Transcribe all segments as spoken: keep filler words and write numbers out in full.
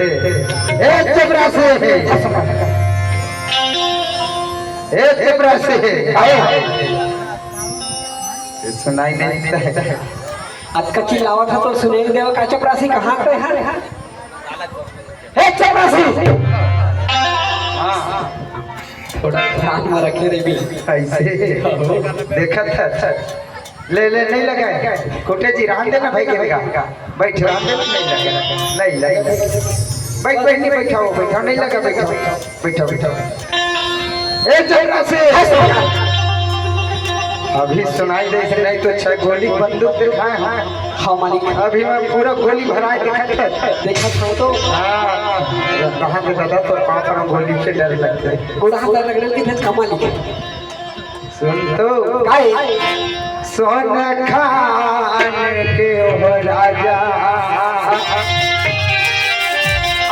ए चपरासी, ए चपरासी, ये सुनाई नहीं देता है। अतका चिल्लावत ह तो सुने नहीं देवा का चपरासी, कहाँ पे है? ए चपरासी, थोड़ा ध्यान में रखे रे भी। ऐसे देखत है। ले, ले, नहीं लगा। कोटे जी, रहन देना भाई, के लगा। बैठ, रहन देना, नहीं लगा। नहीं लगा। बैठ, बैठ, नहीं बैठाओ, बैठाओ, नहीं लगा, बैठाओ, बैठाओ, बैठाओ। ए, चपरासी। अभी सुनाई दे, नहीं तो छह गोली बंदूक दिखाए हैं। हाँ, मालिक। अभी मैं पूरा गोली भराए दिखा था। देखा था तो। हाँ, कहाँ पे दादा, तो पाँव पर गोली से डर लगता है। गोड़ा हाथ रगड़ल की धक्का, मालिक। सुन तो। काय? सोना खान के हो राजा।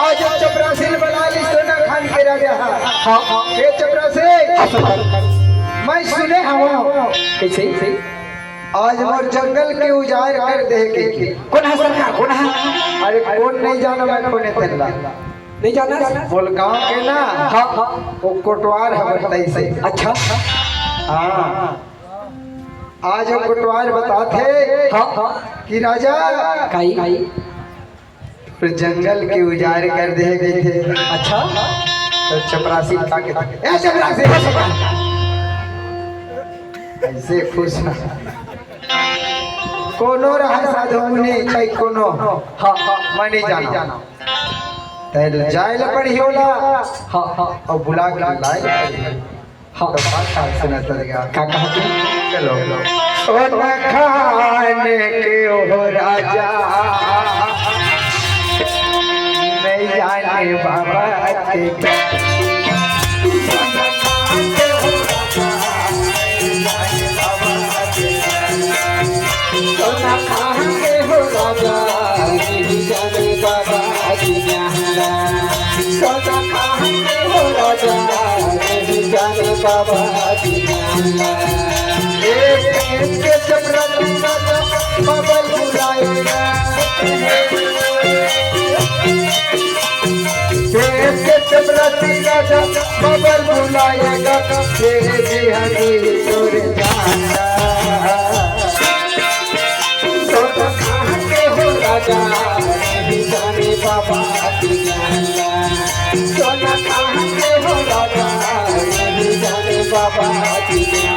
आज चपरासी ल बला ली, सोना खान के राजा। हाँ, हाँ। के चपरासी? हाँ, सरकार। मैं सुने हवं। कैसे? आज मोर जंगल के उजाड़ कर दे के। कौन है सरकार? कौन है? अरे कौन नहीं जाना, मैं कौन है तेला। नहीं जाना? मोर गांव के ना। हाँ, हाँ। वो कोटवार हवय तैसे। अच्छा। हाँ। आज वो कोटवार बताथे हाँ, हाँ। कि राजा काई? तोर जंगल के उजाड़ कर दे गए थे। अच्छा। तो चपरासी का के, ए चपरासी, ऐसे खुश ना। कोनो रहा साधु मुनि, चाहे कोनो। हाँ, हाँ। मैं नहीं जाना। तैं जाए ला पड़ही ओला। हाँ, हाँ। और बुला के लाए ला पड़ही। हाँ। तो बात आज सुना चलेगा। का कहा तू? चलो। सोना खान के हो राजा, नहीं जाने बाबा के। सोना खान के हो राजा, नहीं जाने बाबा की ज्ञान। सोना खान के हो राजा, नहीं जाने बाबा की ज्ञान। एक, एक के जब राजा बबल बुलाएगा, एक के जब राजा बबल बुलाएगा, तेरे बिहारी तोरे जाना। सोना कहाँ के हो राजा, नहीं जाने बाबा की ज्ञान। सोना कहाँ के हो राजा, नहीं जाने बाबा की ज्ञान।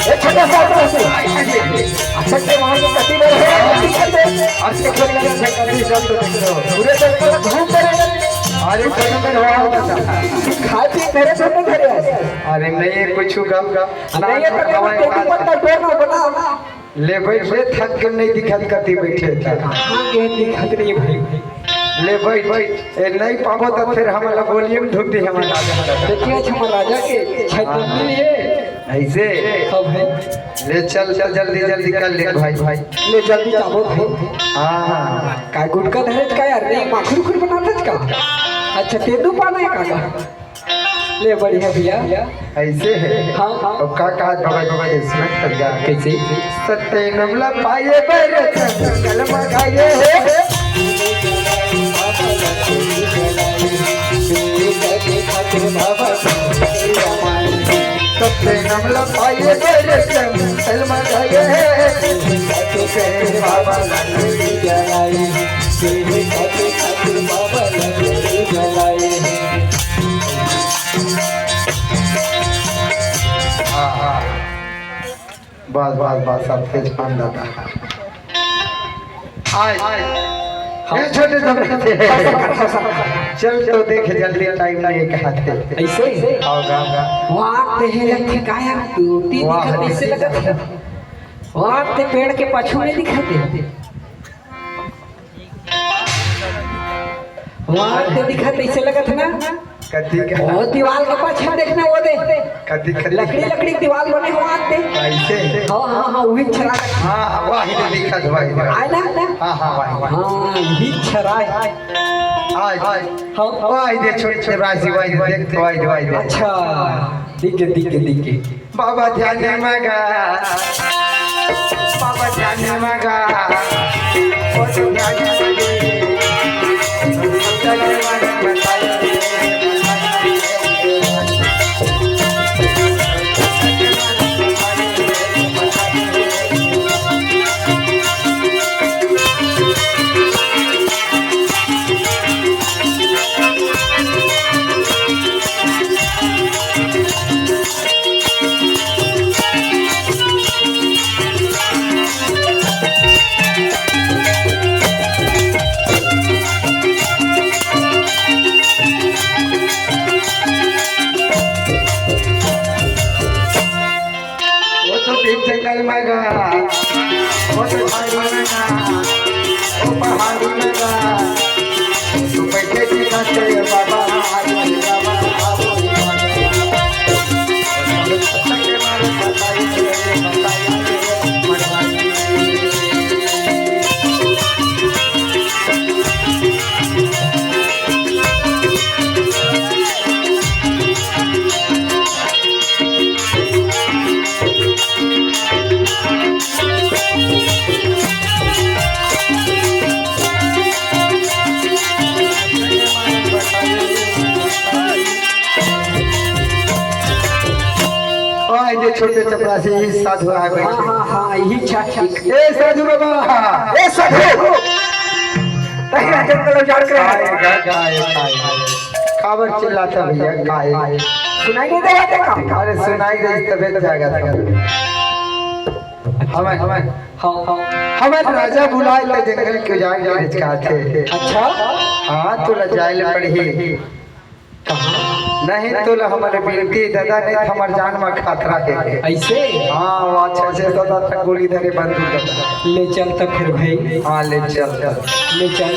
ए, छोटा सा आदमी। अच्छा, के वहाँ से कति बार है? अच्छे खेल के कति जल्द देखो। पूरे जंगल में घूम करे। अरे, कोई में हुआ होता था। खाए पी मेरे छोटे घरे आए। अरे, नहीं, कुछ गम का। नहीं, ये तो हवाई तेरे को पता, डर ना बना। ले बैठ, ले, थक के नहीं दिखत, कति बैठे था। कहाँ के दिखत नहीं भाई? ले बैठ, बैठ। ए, नहीं पाबो तो फिर हमला गोलिये में ढूंढ दी हमर राजा। देखिए, आज हमर राजा के छाती में है। ऐसे? हाँ भाई। ले चल, चल, जल्दी, जल्दी कर ले भाई, भाई। ले जल्दी जाबो भाई। हाँ, हाँ। का गुटखा धरे का यार? नहीं, माखुर खुर बनात का? अच्छा, तेंदू पान है का? ले बढ़िया भैया। ऐसे है। हाँ, हाँ। अब का कहा बाबा जी के इसमें तरीका? कैसे? सत्य नमला पाए बर जंगल में गाए है। सत्य नमला पाए बर जंगल में गाए है। बाबा हाँ, हाँ। बस, बस, बस, सब तेज पान दादा। आय। हाँ। ये छोटे से बच्चे। चल तो देख, जल्दी टाइम नहीं कहते। ऐसे ही? आओ, गाओ, गाओ। वाह, तेहे लखे काया तू, ती वाह। दिखत ऐसे लगत है। वाह, ते पेड़ के पाछू में दिखत है। वाह, ते दिखत ऐसे लगत है ना? कथी के? वो दीवाल के पाछे देखना, वो दे। कथी, कथी? लकड़ी, लकड़ी के दीवाल बने हुआ आते। ऐसे? हाँ, हाँ, हाँ, वही छरा। हाँ, वही तो दिखत, वही, वही। आय ना? हाँ, हाँ, वही, वही। हाँ, यही छरा है। आज, आज। हाँ, हाँ। वही दे, छोटे, छोटे राशि, वही दे, देख, वही दे, वही दे। अच्छा, ठीक है, ठीक है, ठीक है। बाबा ध्यान मगा, बाबा ध्यान मगा, ओ तो ध्यान मगे। वो तो बीच जंगल में गा, वो तो झाड़ में गा, वो पहाड़ी में गा, तू बैठे दिखा तेरे बाबा, बाबा, बाबा। आय दे छोटे चपरासी, यही साधु आय बैठे। हाँ, हाँ, हाँ, यही छा-, छा-, ए साधु बाबा, ए साधु। तही राजन का उजाड़ करे। आय, आय, आय, आय। काबर चिल्लाता भैया, काय? सुनाई नहीं देवा ते का? अरे सुनाई दे, तबे तो जागा था। हमें, हमें, हाँ, हाँ। हमें राजा बुलाए तो जंगल के उजाड़ के रिचकाथे। अच्छा? हाँ, तो लजाए ले पड़ी। कहाँ? नहीं तो ला हमारे बिनती दादा, नहीं तो हमार जान में खतरा है। ऐसे? हाँ, वो अच्छा से दादा तक गोली धरे बंदूक दादा। ले चल तो फिर भाई। हाँ, ले चल, चल। ले चल।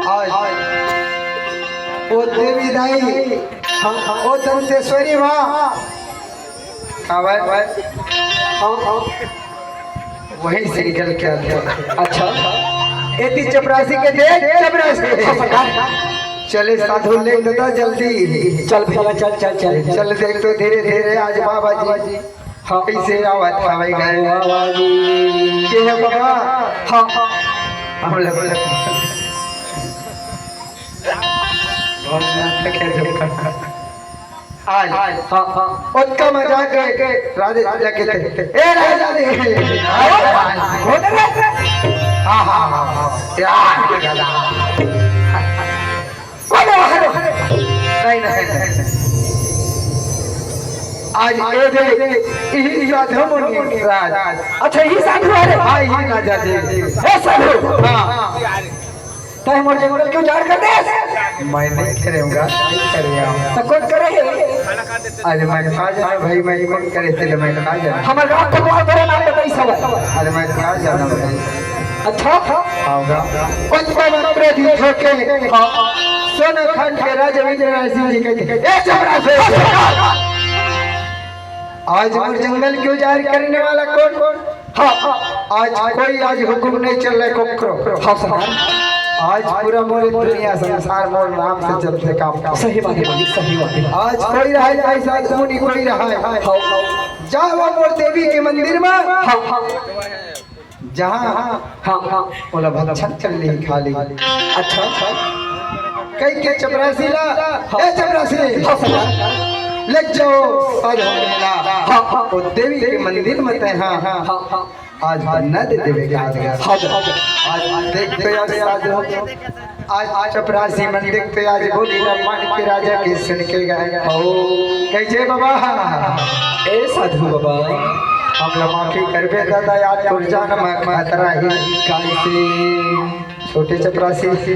आज ओ देवी दाई, ओ दंतेश्वरी माँ, काबर? हाँ, हाँ। वहीं से निकल के आते हैं। अच्छा। एती चपरासी के दे, चपरासी। चले साधु ले दादा जल्दी। चल भैया, चल, चल, चल, चल। चल देख तो धीरे धीरे आज बाबा जी हाँ। कैसे आवत हवे गाय। बाबा जी। के है बाबा? हाँ, हाँ। हम लोग बहुत नाटक है जो करना। आज, आज, हाँ, हाँ। ओतका मजाक के राजे जाके थे। ए राजा रे। कौन रे? हाँ, हाँ, हाँ, हाँ। यार, दादा। कौन है वहाँ रे? नहीं, नहीं, नहीं, नहीं। आज ए दे, यही साधु मुनि राज। अच्छा, यही साधु है रे? हाँ, यही राजा जी। ए साधु। हाँ। तैं हमर जंगल के उजाड़ कर देस। मैं नहीं करेंगा, नहीं करेंगा। त कोन करे हे? अरे मैं का जाना भाई, मैं कोन करे थे, मैं का जाना। हमर गांव के द्वार तोरे नाम बताई सब। अरे मैं का जाना भाई। अच्छा? होगा। उत्पन्न प्रेरित होके हाँ। सोना खान के राजा इंद्रनाथ सिंह जी के, ए चपरासी। आज मोर जंगल के उजाड़ करने वाला कौन? हाँ, हाँ। आज कोई आज हुकुम नहीं चल रहा है कोकरो। हाँ, सरकार। आज पूरा मोर दुनिया संसार मोर नाम से चलथे काम। सही बात है मालिक, सही बात है। आज कोई रहा है, ऐसा आदमी कोई रहा है। हाँ, हाँ। जाओ मोर देवी के मंदिर में। हाँ, हाँ। जहाँ हाँ, हाँ। ओला भक्षण कर ली, खा ली। अच्छा, अच्छा। कई के चपरासी ला, हाँ। ए चपरासी, हाँ, सरकार। ले जाओ, साधु मिला। हाँ, हाँ। वो देवी के मंदिर में ते, हाँ, हाँ। हाँ, हाँ। आज बन्ना दे देवे का आज। हाँ, हाँ। आज देख तो यार, आज, आज चपरासी मन देख तो आज बोली ना मान के राजा के सुन के गए। ओ। कैसे बाबा? ए साधु बाबा। हमला माफी करबे दादा, यार तोर जान में खतरा ही। कैसे? छोटे चपरासी।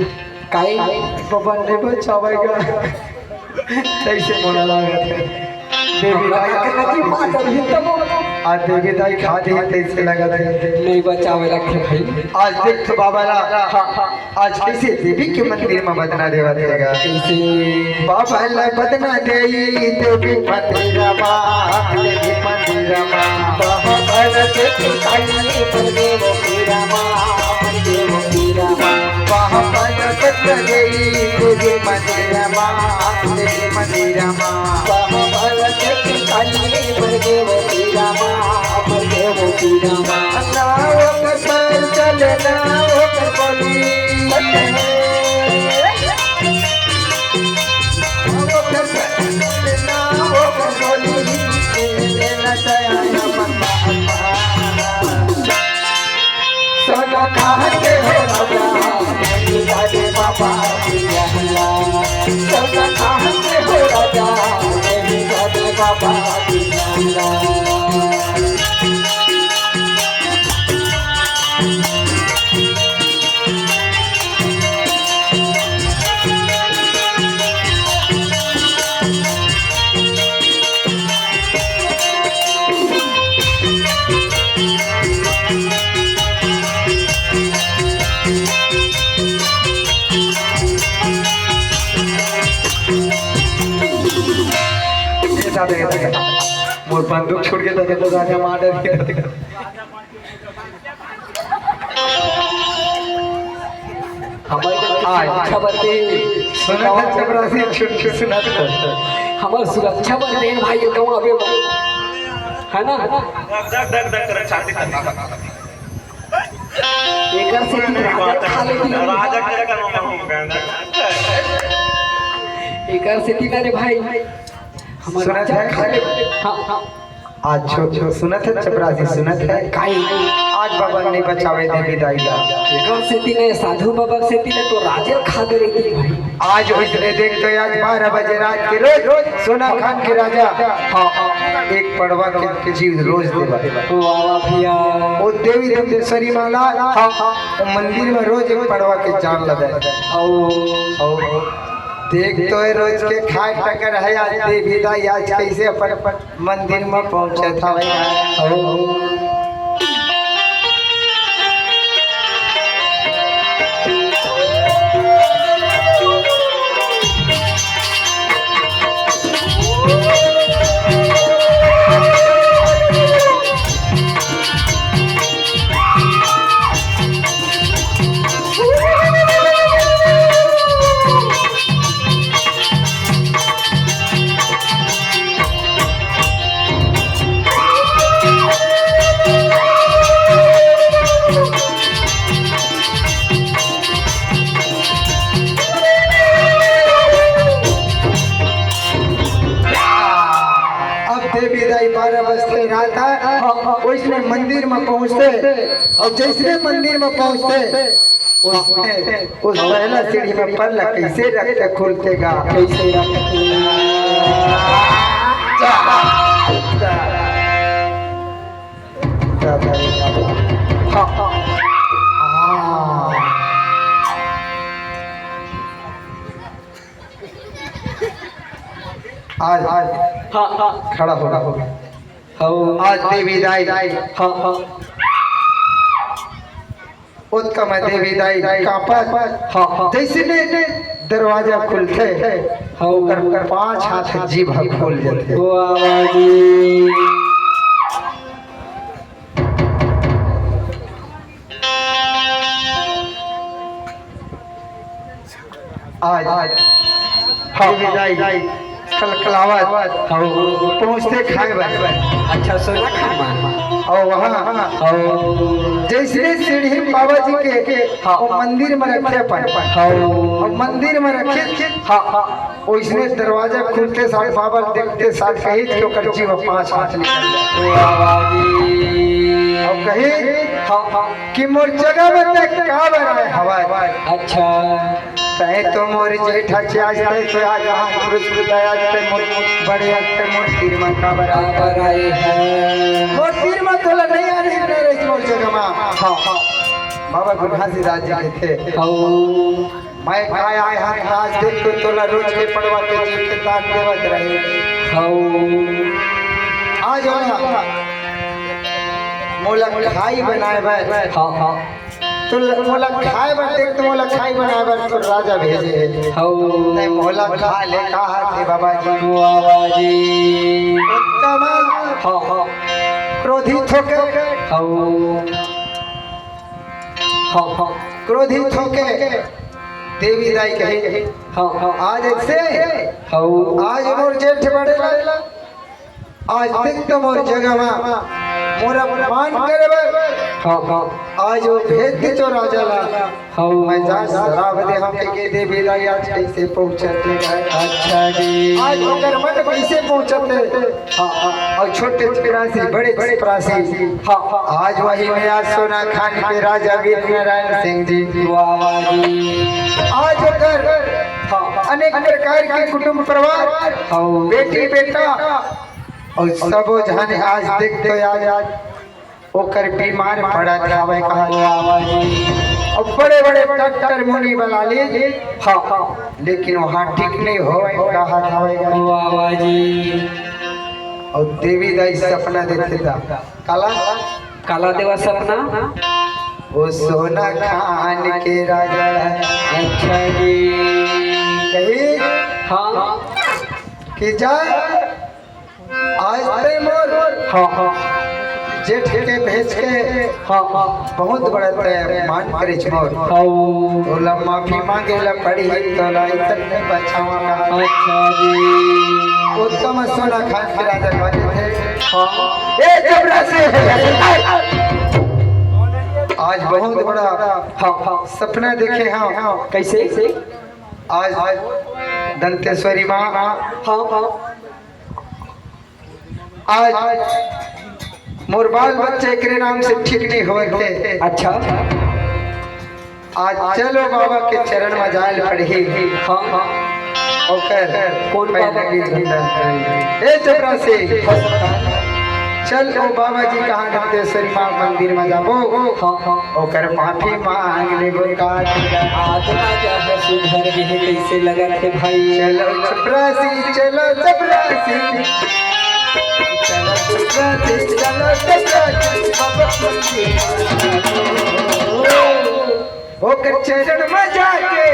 काई? बाबा नहीं बचावेगा। तैसे मोला लागत हे। देवी दाई आज देवी दाई खा दे तैसे लागत हे। नहीं बचावे लगथे भाई। आज देख तो बाबा ला, आज कैसे देवी के मंदिर में बदना देवत हेगा। कैसे? बाबा ला बदना देई देवी मंदिर में, देवी मंदिर में। बाबा ला देवी मंदिर में। बाबा ला बदना देई देवी मंदिर में, देवी मंदिर में। बाबा ला देवी मंदिर में। ना ओकर पैर चले, ना ओकर बोली। ये था, देखा, देखा। मोर बंदूक छूट के तो राजा मार डर के। हमर आय। सुरक्षा बर दे। सुनत हे चपरासी, छुट, छुट, सुनत हे। हमर सुरक्षा बर दे भाई, ये कहूँ अबे, है ना? धक, धक, धक, धक, रक्षा दे। एकर से राजा खा लेती है। राजा के करम हो गया ना। एकर से ती ना रे भाई। हमर सुनत राजा हे? खा ले। हाँ, हाँ। आज छो, छो, सुनत हे चपरासी, सुनत हे? काई? आज बाबा नहीं बचावे देवी दाई ला। एकर सेती ने साधु बाबा सेती ने तो राजे खा दे रही थी भाई। आज ओइसने देख तो आज बारह बजे रात के रोज, रोज सोना खान के राजा, हाँ, एक पड़वा के, के जीव रोज देवा। वाह, वाह भैया। वो देवी दंतेश्वरी माला, हाँ, हाँ। वो मंदिर में रोज एक पड़वा के जान लगे। ओ। ओ। देख तो ये रोज के खाए टकर है, आज देवी दाई आज कैसे अपन, अपन मंदिर में पहुंचे था। अब देवी दाई बारह बजते रात है, ओइसने मंदिर में पहुंचते, अउ जइसने मंदिर में पहुंचते, ओइसने उस पहला सीढ़ी में पल्ला कैसे रखते खुलते गा, कैसे रखते। हाँ, हाँ। हाँ। आज, आज हाँ, हाँ। खड़ा हो, खड़ा हो। हाँ। आज देवी दाई। हाँ, हाँ। ओतका में देवी दाई कांपत। हाँ, हाँ। जइसने दरवाजा खुलथे, हाँ। ओकर पांच हाथ जीभ खोल देथे। वाह, वाह जी। आज, आज हाँ, विदाई कलकलावत हाँ। पहुँचते खाए बर। अच्छा, सोना खान मा। अउ वहाँ हाँ। जइसने सीढ़ी बाबा जी के हाँ। वो मंदिर में रखे अपन। हाँ। अउ मंदिर में रखे हाँ, हाँ। वइसने दरवाजा खुलते साथ बाबा देखते साथ कही कि ओकर जीव पाँच हाथ निकल जाए। वाह, वाह जी। अउ कही हाँ, हाँ। कि मोर जगह में तैं काबर आए हवय? अच्छा। तैं तो मोर जेठ हच, आज तैं तो आज हम पुरुष हृदय, आज तैं मोर बड़े, आज तैं मोर तीर मा काबर आए? काबर आए हवय? मोर तीर मा तोला नहीं आने, नहीं रहिस मोर जगह मा। हाँ, हाँ। बाबा गुरु घासीदास जी कहिथे। हाँ। मैं काय आए हँव, आज देख तो तोला रोज के पड़वा के जीव के दान देवत रहे। हाँ। आज वाला मोला खाई बनाए बर। हाँ, हाँ। तो ल-, मोला खाए बर देख, तो मोला खाई बनाए बर तो राजा भेजे हे। हौ। तैं मोला खा ले, कहा थे बाबा जी। बाबा जी। उत्तम। हाँ, हाँ। क्रोधित होके। हौ। हाँ, हाँ। क्रोधित होके देवी दाई कही, हाँ, हाँ। आज ऐसे, हौ। आज मोर जेठ बड़े ला, आज तक तो मोर जगह मा मोर अपमान करे बर। हाँ, हाँ। आज वो भेज दे तो राजा ला। हाँ। मैं जा शराप दे हम के देवी दाई आज कैसे पहुँचत हे। अच्छा जी। आज ओकर मन कैसे पहुँचत हे। हाँ, हाँ। अउ छोटे चपरासी, बड़े चपरासी। हाँ, हाँ। आज वही में आज सोना खान के राजा वीर नारायण सिंह जी। वाह, वाह जी। आज ओकर हाँ। अनेक प्रकार के कुटुंब परिवार, हाँ। बेटी बेटा, अउ सबो झन आज देख तो आज, आज ओकर बीमार पड़त हवय कहत। वाह, वाह जी। अउ बड़े-बड़े डॉक्टर मुनि बलाली, हाँ, हाँ। लेकिन वहाँ ठीक नहीं होवय कहत हवय। वाह, वाह जी। अउ देवी दाई सपना देथे ता। काला? काला देवा सपना? वो सोना खान के राजा। अच्छा जी। कही हाँ। कि जा आज तैं मोर हाँ, हाँ। जेठ के भेज के हाँ, हाँ। बहुत बड़ा तैं अपमान करेच मोर। हाँ। तोला माफी मांगे ला पड़ी, तोला इज्जत नहीं बचावा कहा। अच्छा जी। उत्तम सोना खान के राजा कहते थे। हाँ। ए चपरासी। आज बहुत बड़ा हाँ, हाँ। सपना देखे हाँ। कैसे? आज दंतेश्वरी माँ हाँ, हाँ। आज मोर बाल बच्चा एकरे नाम से ठीक नहीं होवत हे। अच्छा। आज चलो बाबा के चरण में जायल पड़ही। हाँ, हाँ। ओकर कौन बाबा? पैदगी धंधा करी। ए चपरासी, चल ओ बाबा जी कहाँ दंतेश्वरी माँ मंदिर में जाबो। हाँ, हाँ। ओकर माफी मांग लेबो का। आज राजा ह सुधर गे हे, कैसे लगत हे भाई? चलो चपरासी, चलो चपरासी। चलो चपरासी, चलो चपरासी। ओकर चरण में जाके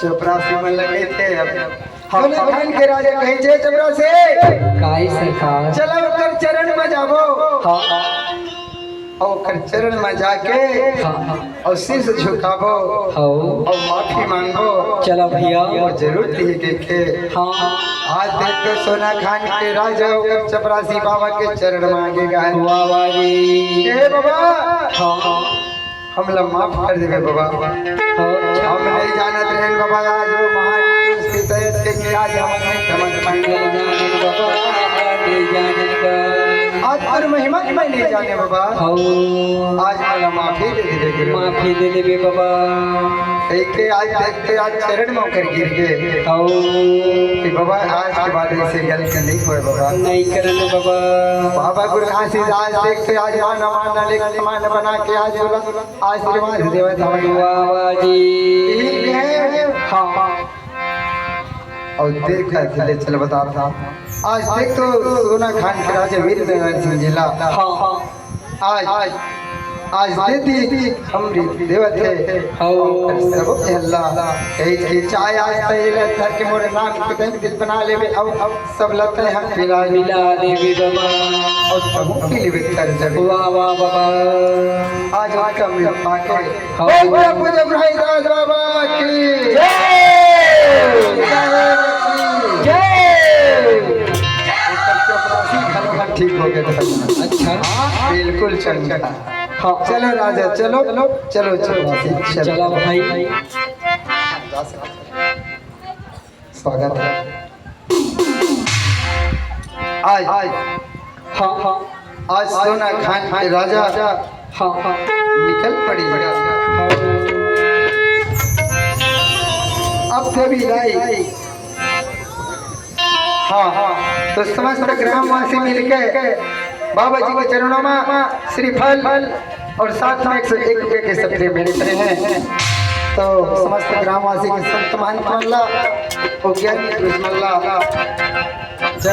चपरासी मन लगे थे अब। हाँ। सोना खान के राजा कहे, "जय चपरासी।" काय सरकार? चला ओकर चरण में जाबो। हाँ। अउ ओकर चरण में जाके हाँ, हाँ। अउ शीश झुकाबो हाँ। अउ माफी मांगबो। चला भैया। अउ जरूरत ही देखे। हाँ। आज देख के सोना खान के राजा ओकर चपरासी बाबा के चरण में आगे गा हे। वाह, वाह जी। हे बाबा। हाँ, हाँ। हमला माफ कर देबे बाबा। हाँ, अच्छा। हम नहीं जानत रहेन बाबा, आज वो महान पुरुष के दया से कि आज हम नहीं समझ पाएंगे। नहीं जानत बाबा, नहीं जानत बा। आज तोर महिमा के मैं नहीं जाने बाबा। हौ। आज मोला माफी दे दे गुरु। माफी दे देबे बाबा। कहिके आज देखते आज चरण में ओकर गिर गे। हौ। कि बाबा आज के बाद ऐसे गलत नहीं होय बाबा। नहीं करन बाबा। बाबा गुरु आशीष आज देखते आज मान मान लेके मान बना के आज बोला आशीर्वाद देवत हवै। वाह वाह जी। ठीक है। हाँ। और देख कर ले चल बता था। आज देख तो सोना खान के राजा वीर नारायण सिंह जी ला। हाँ। आज आज दे दी हमरी देवत है। हाँ। और सब हल्ला कही कि चाहे आज तैला धर के मोरे नाम को तन दिल बना लेवे। अब अब सब लते हम पिला मिला देवे बाबा। और तमो के लिए बेहतर जब वाह वाह बाबा। आज आज का मिल पाके हाँ। बोल पूज्य प्रभुदास बाबा की जय। जय। ऊपर चपरासी घर में ठीक हो गए। अच्छा। हाँ, बिल्कुल चंगा। हाँ। चलो राजा, चलो, चलो चपरासी, चलो। चलो भाई। स्वागत है। आज, आज, हाँ, हाँ। आज सोना खान के राजा हाँ, हाँ। निकल पड़ी। अब देवी लाई। हाँ, हाँ। तो समस्त ग्रामवासी मिलके बाबा जी के चरणों में श्रीफल और साथ में एक सौ एक रुपये के सपने भेंट रहे हैं। तो समस्त ग्रामवासी के संत महंत मन ला, उज्जैन पुरुष मन ला, जय